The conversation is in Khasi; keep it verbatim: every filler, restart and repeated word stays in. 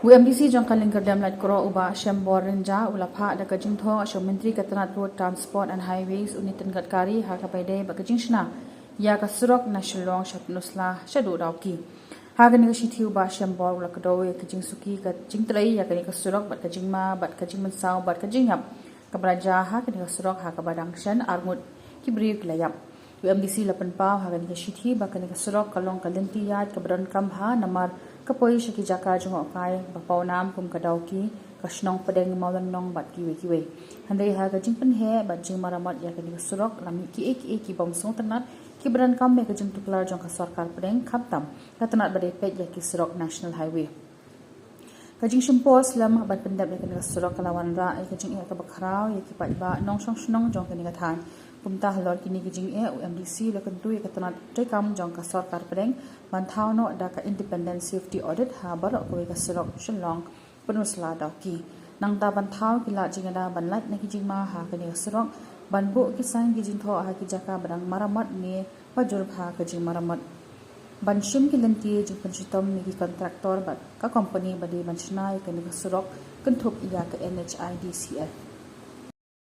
U MDC jong ka Lyngkyrdem Laitkroh u Bah Shembor Rynjah u la phah da ka jingthoh sha u Myntri ka tnat Road Transport and Highways u Nitin Gadkari ha kaba ïadei bad ka jingshna ïa ka surok na Shillong sha Pynursla shaduh Dawki. Ha kane ka shithi u Bah Shembor u la kdew ïa ka jingsuki ka jingtrei ïa kane ka surok bad ka jingma bad ka jingmynsaw bad ka jingïap kaba la jia ha kane ka surok ha kaba dang shen arngut ki briew ki la ïap. U MDC la pynpaw ha kane ka shithi ba kane ka surok ka long ka lynti ïaid kaba donkam bha namar ka poi sha ki jaka jngohkai ba pawnam kum ka Dawki, ka shnong Pdeng Mawlynnong bad kiwei kiwei. Hynrei ha ka jingpynheh bad jingmaramot ïa kane ka surok la mih kiei kiei ki bym sngewtynnat kiba donkam ïa ka jingtuklar jong ka sorkar pdeng khamtam ka tnat ba dei peit ïa ki surok National Highway. Ka jingshim por slem ban pyndep ïa kane ka surok ka la wanrah ïa ka jingeh kaba khraw ïa ki paidbah nongshong shnong jong kane ka thaiñ. Kumta halor kine ki jingeh u MDC u la kyntu ïa ka tnat treikam jong ka sorkar pdeng ban thaw noh da ka independent safety audit ha baroh kawei ka surok Shillong Pynursla Dawki. Nangta ban thaw ki lad jingïada ban lait na ki jingma ha kane ka surok, ban buh ki sign ki jingthoh ha ki jaka ba dang maramot ne ba jur bha ka jingmaramot. Ban shim ki lynti jingpynshitom ïa ki kontraktor bad ka kompani ba dei ban shna ïa kane ka surok kynthup ïa ka NHIDCL.